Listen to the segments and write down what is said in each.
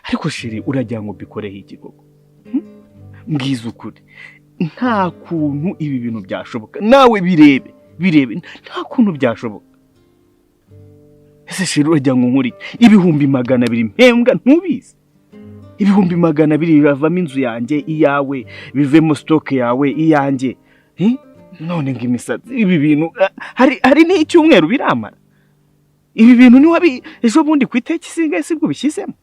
Ariko chérie, uragira ngo mbikoreho iki koko? Mbwiza ukuri, nta kuntu ibi bintu byashoboka. Nawe birebe, birebe, nta kuntu byashoboka. Ese chérie, uragira ngo nkore iki? 200,000 mpembwa, ntubizi? 200,000 biravamo inzu yanjye, iyawe, bivemo stock yawe, iyanjye. None ngo imisatsi, ibi bintu hari n'icyumweru biramara. Ibi bintu ni wabi ejo bundi ku itariki singahe sibwo bishyizemo?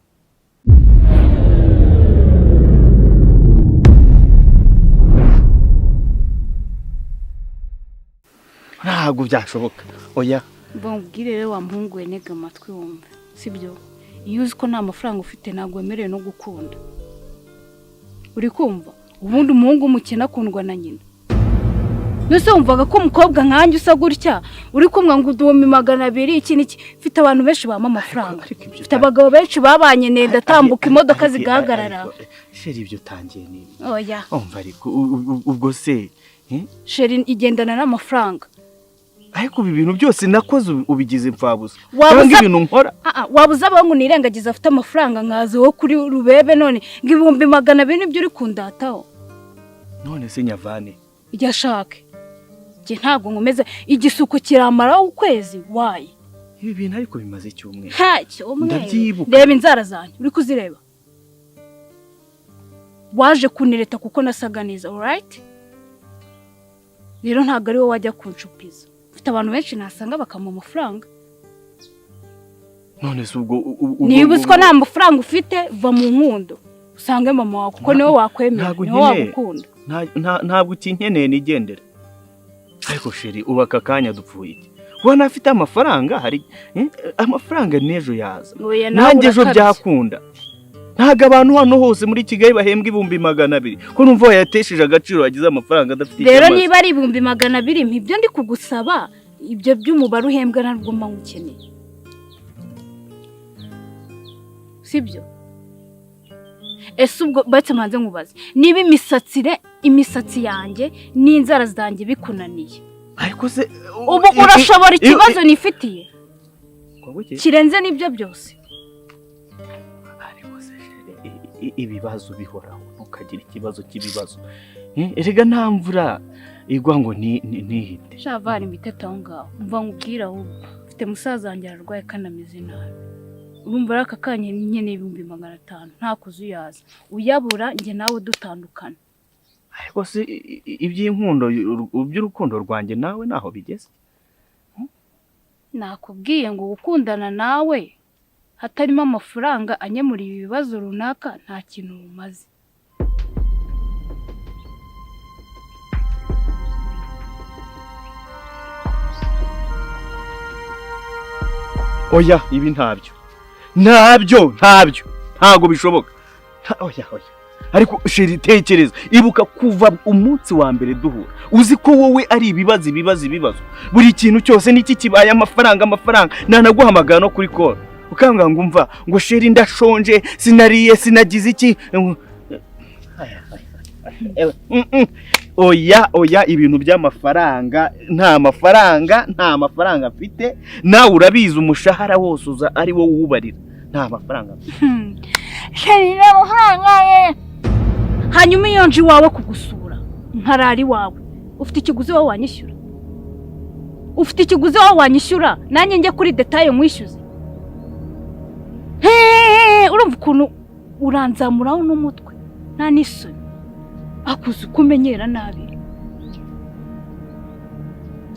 Ntabwo byashoboka, oya. Mbabwire rero wa muhungu we, ntega amatwi wumve, sibyo? Iyo uzi ko nta mafaranga ufite, ntabwo wemerewe no gukunda. Uri kumva? Ubundi umuhungu w'umukene akundwa na nyina. Mbese wumvaga ko umukobwa nkanjye usa gutya, uri kumwe ngo 200,000, iki n'iki? Mfite abantu benshi bampa amafaranga. Ariko ibyo Mfite abagabo benshi babanye nenda atambuka, imodoka zigahagarara. Chérie, ibyo utangiye ni Oya. Umva, ariko ubwo se, eh? Chérie, igendana n'amafaranga. Ariko ibi bintu byose nakoze ubigize imfabusa. Waba Cyangwa uza- ibintu nkora. Waba uzi abahungu nirengagiza afite amafaranga, nkaza wowe kuri rubebe, none ngo 200,000 nibyo uri kundataho? None se nyavane? Ijya ashake, njye ntabwo nkomeza. Igisuko kiramaraho ukwezi wayi. Ibi bintu ariko bimaze icyumweru. Ntacyo umweru. Ndabyibuka. Reba inzara zanjye, uri kuzireba? Waje kunireta kuko nasaga neza, alright? Rero ntabwo ari wowe wajya kunshupiza. Mfite abantu benshi nasanga bakamuha amafaranga. None se ubwo Niba uzi ko nta mafaranga ufite, va mu nkundo, usange mama wawe, kuko niwe wakwemera, Ntabwo niwe nkeneye. wagukunda. Ntabwo ukinkeneye, nigendera. Ariko chérie, ubu aka kanya dupfuye iki? Ubona afite amafaranga, hari amafaranga n'ejo yaza. Oya, nawe Nanjye ejo urakabya. byakunda. Ntabwo abantu hano hose muri Kigali bahembwa 200,000, ko numva wayatesheje agaciro, wagize amafaranga adafite icyo Rero amaze. niba ari 200,000, ibyo ndi kugusaba, ibyo by'umubare uhembwa ntabwo mba nywukeneye, sibyo? Ese ubwo batse manze nkubaze, niba imisatsi yanjye n'inzara zanjye bikunaniye, Ariko se ubu urashobora ikibazo nifitiye Ngo iki? kirenze n'ibyo byose? Ariko se chérie, ibibazo bihoraho, ntukagire ikibazo cy'ibibazo. Erega nta mvura igwa ngo ntihite. Shavana imiteto aho ngaho. Mva nkubwire, ahubwo mfite musaza wanjye ararwaye kandi ameze nabi. Urumva rero aka kanya nkeneye 500,000, nta kuzuyaza. Uyabura, njye nawe dutandukana. Ariko se iby'inkundo, iby'urukundo rwanjye nawe naho bigeze? Nakubwiye ngo gukundana nawe hatarimo amafaranga anyemuriye ibibazo runaka, nta kintu bumaze. Oya, ibi ntabyo, ntabyo, ntabyo, ntabwo bishoboka. Oya, oya. Ariko chérie, tekereza, ibuka kuva umunsi wa mbere duhura, uzi ko wowe ari ibibazo, ibibazo, ibibazo. Buri kintu cyose niki kibaye amafaranga, amafaranga. Nanaguhamagara no kuri call, ukambwira ngo umva, ngo chérie, ndashonje, sinariye, sinagize iki. Oya, oya, ibintu by'amafaranga, nta mafaranga, nta mafaranga mfite. Nawe urabizi, umushahara wose uza ari wowe uwubarira. Nta mafaranga mfite. Chérie, amafaranga. Hanyuma iyo nje iwawe kugusura, nkarara iwawe, ufite ikiguzi wowe wanyishyura? Ufite ikiguzi wowe wanyishyura, nanjye njye kuri détail nkwishyuze? Heee, urumva ukuntu uranzamuraho n'umutwe, nta n'isoni? Akuze uko umenyera nabi.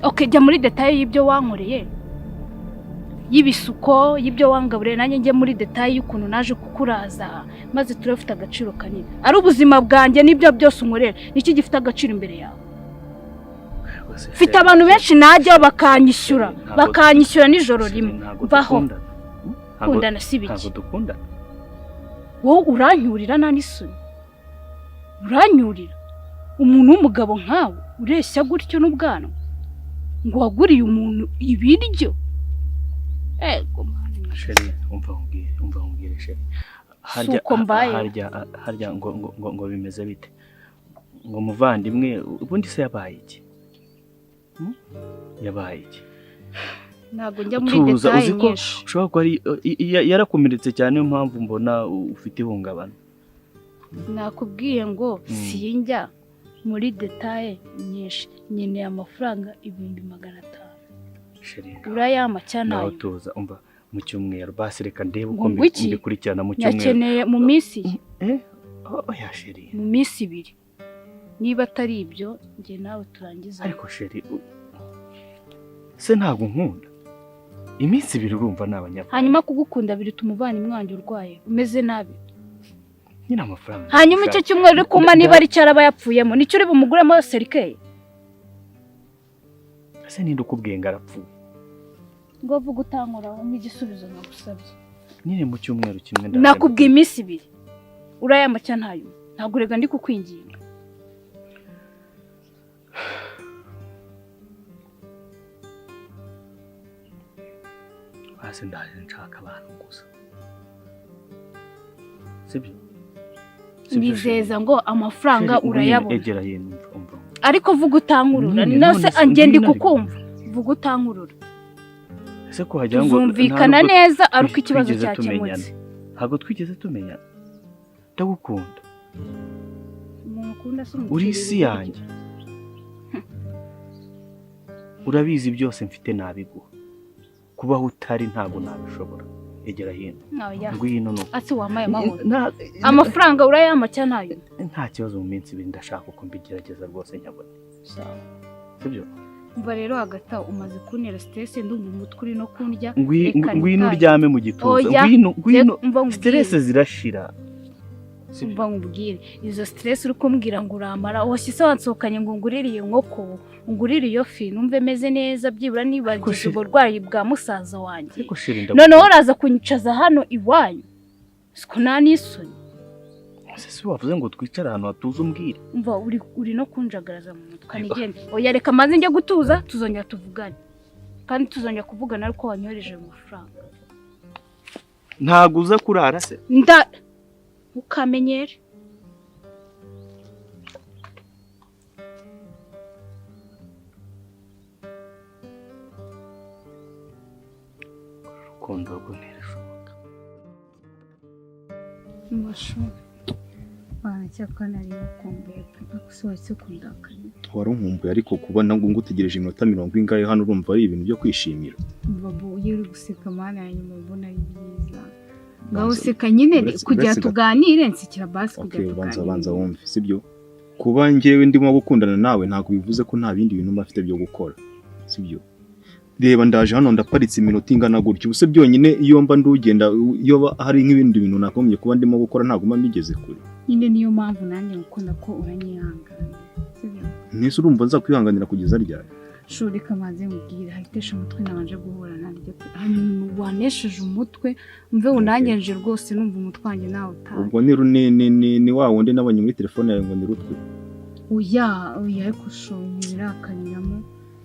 Ok, jya muri détail y'ibyo wankoreye, y'ibisuko, y'ibyo wangaburiye, nanjye njye muri détail y'ukuntu naje kukuraza, maze turafite agaciro kanini. Ari ubuzima bwanjye n'ibyo byose unkorera, niki gifite agaciro imbere yawe? Mfite abantu benshi najya bakanyishyura, bakanyishyura nijoro rimwe. Ntabwo Mvaho. dukundana. Kundana si biki? Ntabwo dukundana. Wowe uranyurira, nta n'isoni? Uranyurira, umuntu w'umugabo nkawe ureshya gutyo n'ubwanwa, ngo waguriye umuntu ibiryo? Ego Mana. Chérie, umva nkubwire, umva nkubwire, chérie. Si uko mbaye. Harya ngo bimeze bite? Ngo muvandimwe ubundi se yabaye iki? Yabaye iki? Ntabwo njya muri Tuza, détails uzi ko nyinshi. ushobora kuba yarakomeretse cyane, niyo mpamvu mbona ufite ihungabana. Nakubwiye ngo sinjya muri détails nyinshi. Nkeneye amafaranga 500,000. Chérie, Urayampa cyangwa nawe ntayo? tuza, umva, mu cyumweru basi, reka ndebe uko Ngo ngwiki? mbikurikirana mu cyumweru. Nyakeneye mu minsi ye. Eh, oya chérie. Mu minsi 2. Niba atari ibyo, njye nawe turangiza. Ariko chérie, se ntabwo nkunda? Iminsi 2 urumva ni abanyarwanda. Hanyuma kugukunda biruta umuvandimwe wanjye urwaye umeze nabi? Nyine amafaranga Hanyuma icyo cyumweru uri kumpa, niba ari cyo araba yapfuyemo, nicyo uri bumuguremo cercueil? Ese ninde ukubwiye ngo arapfuye? Ngo vuga utankoraho nk'igisubizo nagusabye. Nyine mu cyumweru kimwe ndaje. Nakubwiye iminsi 2. Urayampa cyangwa ntayo? Ntabwo urega ndi kukwinginga. Hasi ndaje nshaka abantu gusa, sibyo? Sibyo, Nizeza ngo amafaranga chérie? Ngwino, urayabona. Egera hino, umva, umva. Ariko vuga utankurura. Nyine, Nose none se njye ndi ngwino ariko. kukumva, vuga utankurura. Ese ko wagira ngo Tuzumvikana nta nubwo neza ari uko ikibazo twigeze cyakemutse. tumenyana. Ntabwo twigeze tumenyana. Ndagukunda. Umuntu ukunda se Uri umutera isi ibiryo? yanjye, urabizi, byose mfite nabiguha. Kubaho utari ntabwo nabishobora. Egera hino. Oya. Ngwino nuko. Ase wampaye amahoro? Amafaranga urayampa cyangwa ntayo? Nta kibazo, mu minsi 2 ndashaka uko mbigerageza rwose nyabone, sibyo? Umva rero, hagati aho umaze kuntera stress, ndumva umutwe uri no kundya. Reka Ngwino nitaye. uryame mu gituza. Oya. Ngwino, ngwino. Umva nkubwire. Stress zirashira, sibyo? Umva nkubwire, izo stress uri kumbwira ngo uramara, washyize wansohokanye ngo ngurire iyo nkoko, ngurire iyo fi, numve meze neza byibura, nibagize uburwayi bwa musaza wanjye. Ariko chérie, ndagukunda. Noneho uraza kunyicaza hano iwanyu, siko nta n'isoni? Ese si wavuze ngo twicare ahantu hatuze umbwire? Umva, uri no kunjagaraza mu mutwe, nigende. Oya, reka maze njye gutuza, tuzongera tuvugane, kandi tuzongera kuvugana ariko wanyohereje ayo mafaranga. Ntabwo uza kurara se? Nda ukamenyere. Urukundo rwo ntirushoboka. Amashuri cyakora nari ngukumbuye pe, ariko se wahise kundakanya? Wari unkumbuye, ariko kuba nabwo ngutegereje iminota mirongo ingahe hano, urumva ari ibintu byo kwishimira? Babo, iyo uri guseka, mana ya nyuma, mbona ari byiza. Ngaho Banza- useka nyine kugira tuganire, nsekera basi Okay, kugira banza tuganire. Banza wumve, sibyo? Kuba njyewe ndimo gukundana nawe ntabwo bivuze ko nta bindi bintu mba mfite byo gukora, sibyo? Reba, ndaje hano ndaparitse iminota ingana gutya, ubuse byonyine iyo mba ndugenda, iyo hari nk'ibindi bintu nagombye kuba ndimo gukora, ntabwo mba mbigeze kure. Nyine niyo mpamvu nanjye ngukunda, ko uranyihangana, sibyo? Nese urumva nza kwihanganira kugeza ryari? Shuri, reka manze nkubwire, hari umutwe nabanje guhura naryo pe, hari umuntu wanesheje umutwe, mve unangenje rwose, numva umutwe wanjye nawe utaha. Ubwo ni ni wa wundi nabonye muri telefone yawe ngo ni rutwe? Oya, oya, ariko sho ntibirakariramo,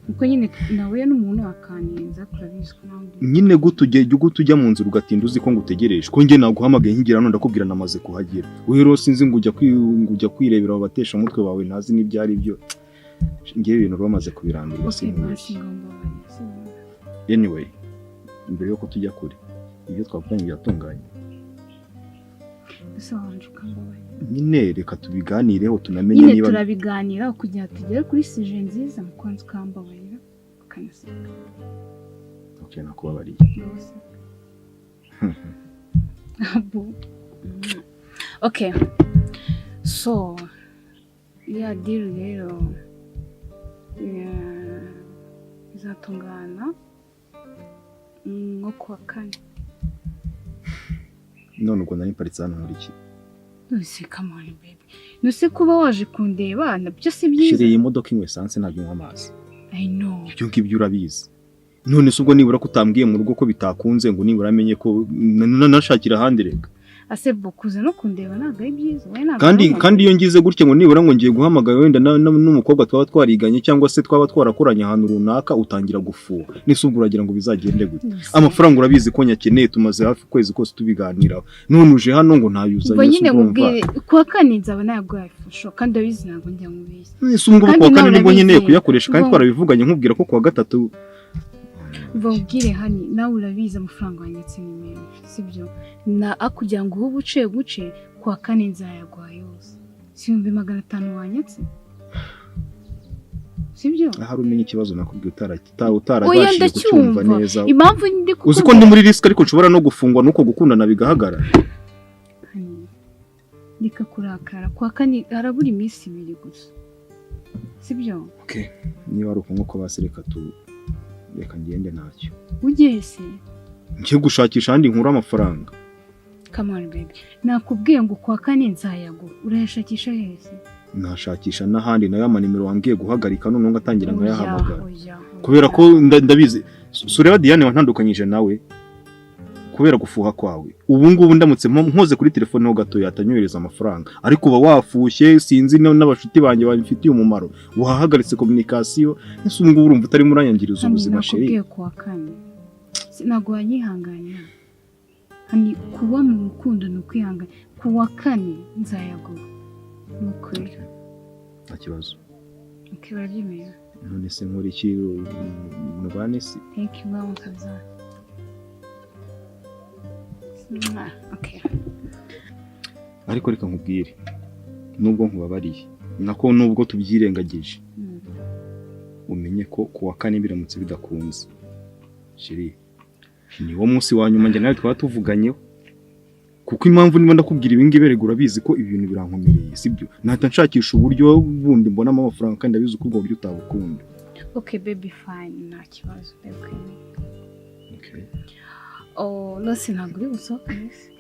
kuko nyine nawe n'umuntu akanenza, turabizi ko nawe Nyine gute ujya mu nzira ugatinda uzi ko ngutegereje, ko njye naguhamagaye nkigira hano ndakubwira namaze kuhagera? Wowe rero sinzi ngo ujya ngo ujya kwirebera abo batesha umutwe bawe ntazi n'ibyo ari byo. Ngewe ibintu bamaze kubirambirwa. Okay, basi. Sinkubeshye. Ngomba sibyo? Anyway, mbere yuko tujya kure, ibyo twavuganye biratunganye? Ese wabanje ukambabarira? Nyine reka tubiganireho tunamenye Nyine niba turabiganiraho kugira ngo tugere kuri sujet nziza, mukunzi, ukambabarira ukanaseka. Okay, nakubabariye. Rwose. Abo. Okay, so ya deal rero izatungana nko kuwa kane. None ubwo nari mparitse hano muri iki? Nuse, come on baby, nuse kuba waje kundeba nabyo si byiza? Chérie, iyi modoka inywa essence, ntabwo inywa amazi. I know. Ibyo ngibyo urabizi. None se ubwo nibura ko utambwiye mu rugo ko bitakunze, ngo nibura amenye ko nashakira ahandi, reka. Ase bo, kuza no kundeba ntabwo ari byiza? Wowe ntabwo Kandi ari kandi iyo ngize gutya ngo nibura ngo ngiye guhamagara wenda n'umukobwa twaba twariganye cyangwa se twaba twarakoranye ahantu runaka, utangira gufuha. Nese ubwo uragira ngo bizagende gute? Nuse. Amafaranga urabizi ko nyakeneye, tumaze hafi ukwezi kose tubiganiraho, none uje hano ngo ntayuzanye. Ubwo nyine Se urumva? nkubwire, kuwa kane nzaba nayaguhaye fasho, kandi urabizi ntabwo njya nkubeshya. Ese ubu ngubu Kandi kuwa kane nawe nibwo nkeneye urabizi. kuyakoresha, kandi Ubwo- twarabivuganye nkubwira ko kuwa gatatu. Ubwire hani nawe urabizi amafaranga wanyatse ni menshi, sibyo? Na akugira ngo ube uciye guce kwa kane nzayaguha yose. Si 500,000 wanyatse? Sibyo? Ahari umenya ikibazo nakubwiye Oya, utarabashije kucyumva ndacyumva. neza. Impamvu ndi Uzi ko ndi muri risk ariko nshobora no gufungwa nuko gukundana bigahagarara. Hani, reka kurakara, kwa kane harabura iminsi 2 gusa. Sibyo? Okay. Niba ari uko nkuko basi reka tu reka ngende ntacyo. Ugiye se? Ngiye gushakisha ahandi nkura amafaranga. Come on baby. Nakubwiye ngo kwa kane nzayaguha. Urayashakisha hese? Nashakisha n'ahandi nayo amanimero wambwiye guhagarika none ngatangira nkayahamagara. Oya, oya. Kubera ko ndabizi sureba Diane wantandukanyije nawe kubera gufuha kwawe. Ubu ngubu ndamutse nkoze kuri telefone ho gato yatanyohereza amafaranga, ariko uba wafushye sinzi n'abashuti banjye bamfitiye umumaro, wahagaritse communication. Ese ubu ngubu urumva utarimo uranyangiriza ubuzima sheri? Nakubwiye kuwa kane ntabwo wanyihanganira. Hani kuba mu rukundo ni ukwihangana. Kuwa kane nzayaguha ni ukuri. Nta kibazo. Okay, urabyemera? None se nkora iki ndwane se? Thank you mama kaza. Okay. Ariko reka nkubwire nubwo nkubabariye nako nubwo tubyirengagije, umenye ko kuwa kane biramutse bidakunze sheri ni wo munsi wa nyuma njye nawe twaba tuvuganyeho. Kuko impamvu niba ndakubwira ibi ngibi erega urabizi ko ibintu birankomereye, sibyo? Nahita nshakisha uburyo bundi mbonamo amafaranga kandi ndabizi ko ubwo buryo utabukunda. Okay baby fine, nta kibazo baby. Okay. Oh, nose ntabwo uri busohoke se?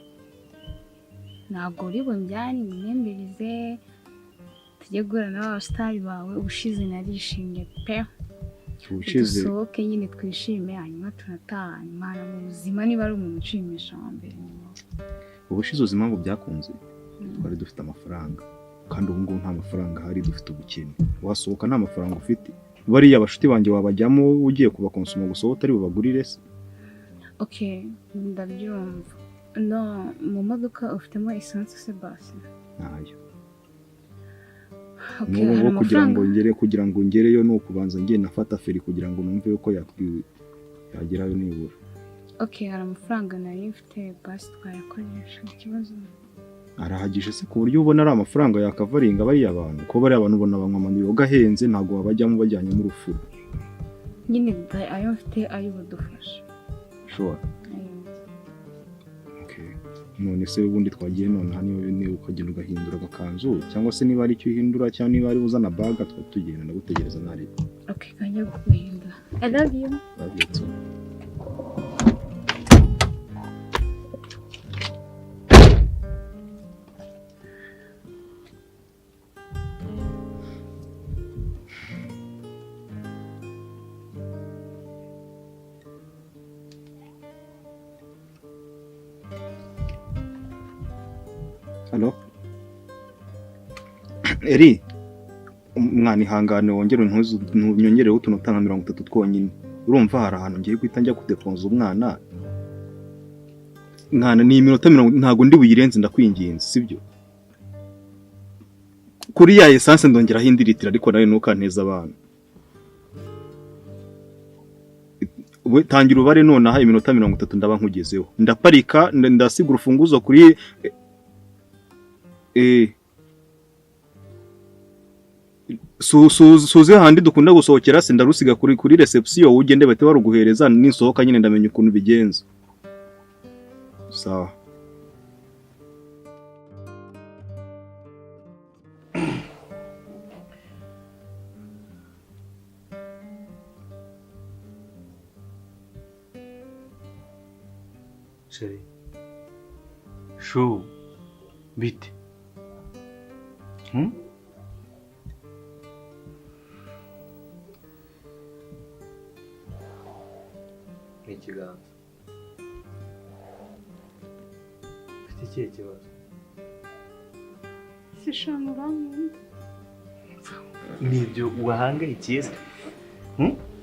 Ntabwo uri bunjyane ntembereze tujye guhura n'abasitari bawe. Ubushize narishimye pe. Ubushize dusohoke nyine twishime hanyuma tunataha. Imana mu buzima niba ari umuntu ushimisha wa mbere. Ubushize uzi impamvu byakunze? Twari dufite amafaranga kandi ubu ngubu nta mafaranga ahari, dufite ubukene. Wasohoka nta mafaranga ufite, bariya abashuti banjye wabajyamo ugiye kubakonsoma gusa wowe utari bubagurire se? Okay, ndabyumva. No, mu modoka ufitemo essence se basi? Ntayo. Okay, n'ubu hari ngubu kugira ngo amafaranga? ngere kugira ngo ngereyo ni ukubanza ngiye nafata feri kugira ngo numve yuko yagerayo nibura. Okay, hari amafaranga nari mfite basi twayakoresha ikibazo. Arahagije se ku buryo ubona ari amafaranga yakavaringa bariya bantu? Ko bariya bantu ubona banywa amayoga ahenze ntabwo wabajyamo bajyanyemo urufuro. Nyine ayo mfite ayo badufasha. Sure. Okay. None se ubundi twagiye nonaha niba ukagenda ugahindura agakanzu cyangwa se niba ari icyo uhindura cyangwa niba ari uzana baga tukaba tugenda ndagutegereza ntari. Okay, kanya guhindura. I love you. Love you too. Hello? Eri, mwana ihangane wongere unyongereho utunota nka 30 twonyine. Urumva hari ahantu ngiye guhita njya kudeponza umwana. Mwana ni iminota 40 ntago ndi buyirenze ndakwinginze, sibyo? Kuri ya essence ndongeraho indi litiro ariko nawe ntukanteza abantu. We tangira ubare nonaha iminota 30 ndaba nkugezeho. Ndaparika ndasiga urufunguzo kuri suze handi dukunda gusohokera se ndarusiga kuri reception ugende bate baruguhereza ninsohoka nyine ndamenya ukuntu bigenza. Sawa. Chérie. Chou. Bite. Ikiganza. Ufite ikihe kibazo? Sishana urankunda. Nibyo wahangayikiye se?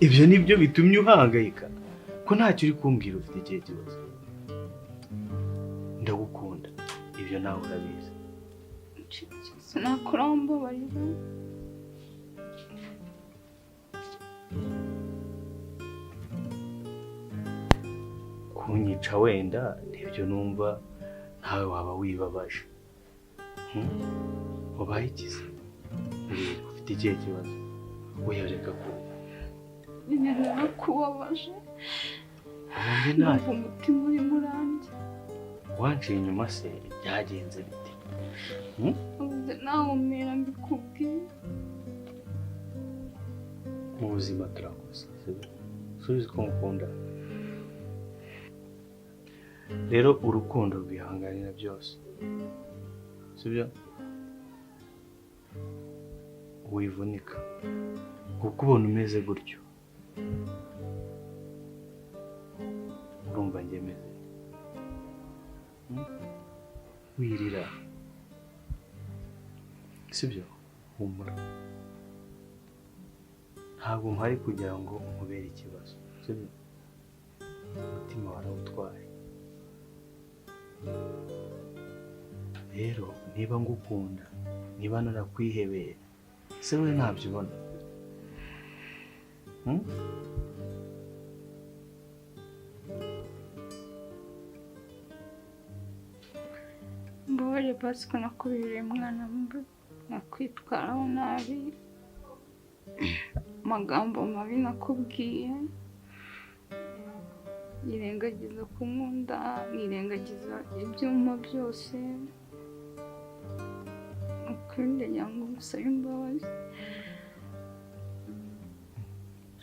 Ibyo nibyo bitumye uhangayika? Ko ntacyo uri kumbwira ufite ikihe kibazo? Ndagukunda. Ibyo nawe urabizi. Sinakora mbabarira. Kunyica wenda nibyo numva ntawe waba wibabaje. Wabaye ikize? Ufite ikihe kibazo? Uyareka ko nyine narakubabaje. Numva umutima urimo urandya. Wanciye inyuma se byagenze bite? Nawe umera mbikubwiye. Mu buzima turakosa, subiza ko mukunda. Rero urukundo rwihanganira byose, sibyo? Wivunika kuko ubona umeze gutyo, urumva njye meze. Wirira, sibyo? Humura, ntabwo mpari kugira ngo nkubere ikibazo, sibyo? Umutima warawutwaye. Rero niba ngukunda, niba narakwihebeye, se we ntabyo ubona? Mbabarire basi ko nakubereye umwana mubi, nakwitwaraho nabi, amagambo mabi nakubwiye, nirengagiza kunkunda, nirengagiza ibyuma byose. Ukuri ndagira ngo ngusabe imbabazi.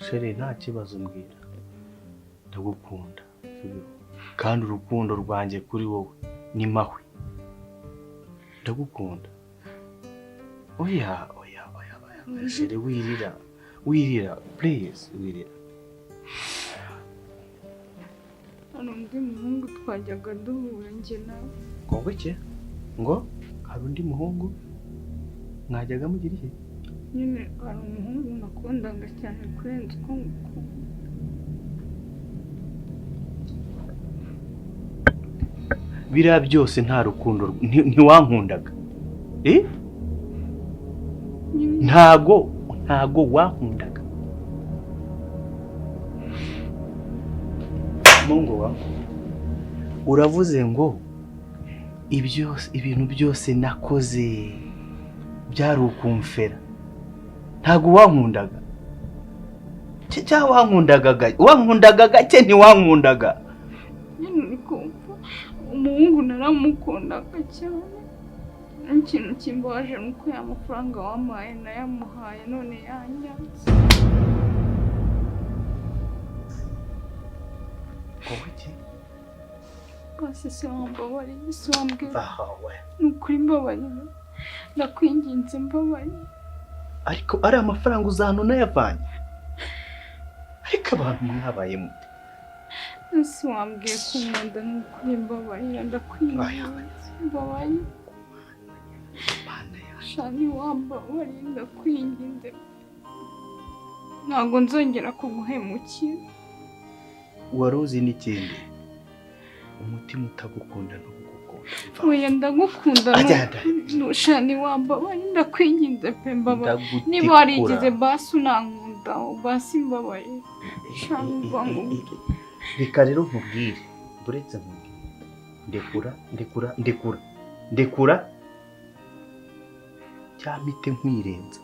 Chérie, nta kibazo mbwira, ndagukunda kandi urukundo rwanjye kuri wowe ni mahwi. Ndagukunda. Oya oya oya oya chérie, wirira wirira, please wirira. Hari undi muhungu twajyaga duhura njye nawe. Ngo iki? Ngo hari undi muhungu mwajyaga mugira iki? Nyine hari umuhungu nakundaga cyane kurenza uko ngukunda. Biriya byose nta rukundo, ntiwankundaga. Ntago wankundaga. Mungu wa uravuze ngo ibintu byose nakoze byari ukumfera. Ntago wankundaga. Cya wankundaga wankundaga gake ntiwankundaga. Nyine kumva umuhungu naramukundaga cyane. Ikintu kimbabaje nuko ya mafaranga wampaye nayamuhaye none yanyanze. Basi se wambabariye, se wambwira. Ni ukuri mbabarira, ndakwinginze mbabarira. Ariko ari amafaranga uzahano nayavanye. Ariko abantu mwabaye mute? Ese wambwiye ko unkunda, ni ukuri mbabarira, ndakwinginze mbabarira. Shani wambabariye, ndakwinginze. Ntabwo nzongera kuguhemukira. Wari uzi n'ikindi, umutima utagukunda ntugukunda. Oya ndagukunda. Shani wambabariye, ndakwinginze pe mbabarira. Niba warigize basi unankunda, basi mbabarira. Shani mbabarira. Reka rero nkubwire, buretse nkubwire. Ndekura, ndekura, ndekura, ndekura. Cyamite nkwirenza.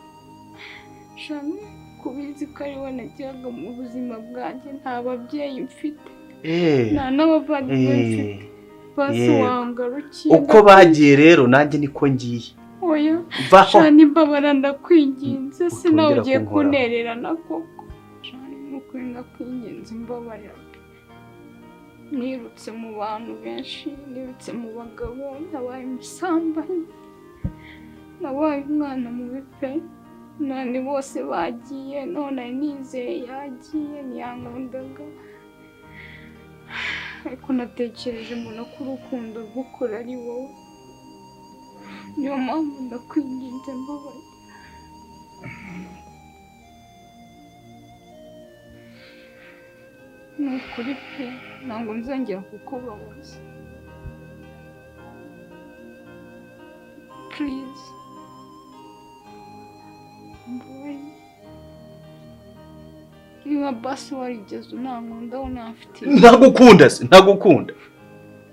Shani kubizi ko ari we nagiraga mu buzima bwanjye, nta babyeyi mfite. Nta n'abavandimwe mfite. Basi wangarukiye. Uko bagiye rero nanjye niko ngiye. Oya. Shani mbabara ndakwinginze, sinawe ugiye kuntererana koko. Shani nukuri ndakwinginze mbabarira. Nirutse mu bantu benshi, nirutse mu bagabo, nabaye umusambanyi, nabaye umwana mubi pe. None bose bagiye, none nizeye yagiye, ntiyankundaga. Ariko natekereje mbona ko urukundo rw'ukuri ari wowe. Niyo mpamvu ndakwinginze mbabarira. Ni ukuri pe, ntabwo nzongera kukubabaza. Please. Mbabarira. Niba basi warigeze unankunda unamfitiye. Ntagukunda se, ntagukunda.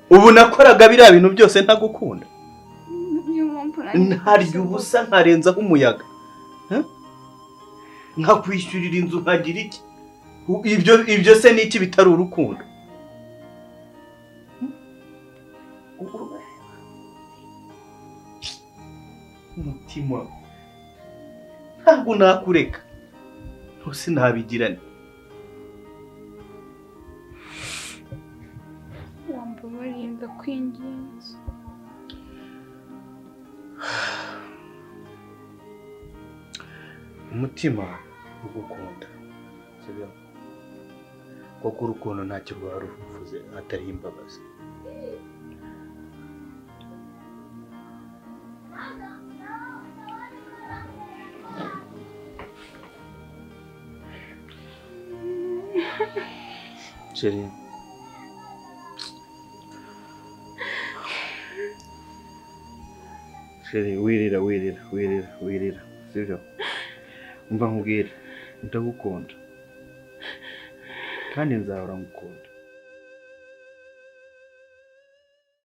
Ubu nakoraga biriya bintu byose ntagukunda. Niyo mpamvu nanjye Ntarya ubusa nkarenzaho umuyaga. Nkakwishyurira inzu nkagira iki? Ibyo se ni iki bitari urukundo? Umutima ntabwo nakureka. Ntose ntabigirane. Wambabariye ndakwinginze. Umutima ugukunda, sibyo? Kuko urukundo ntacyo rwaba ruvuze atari imbabazi. Chérie, chérie, wirira wirira wirira wirira, sibyo? Umva nkubwire, ndagukunda kandi nzahora ngukunda.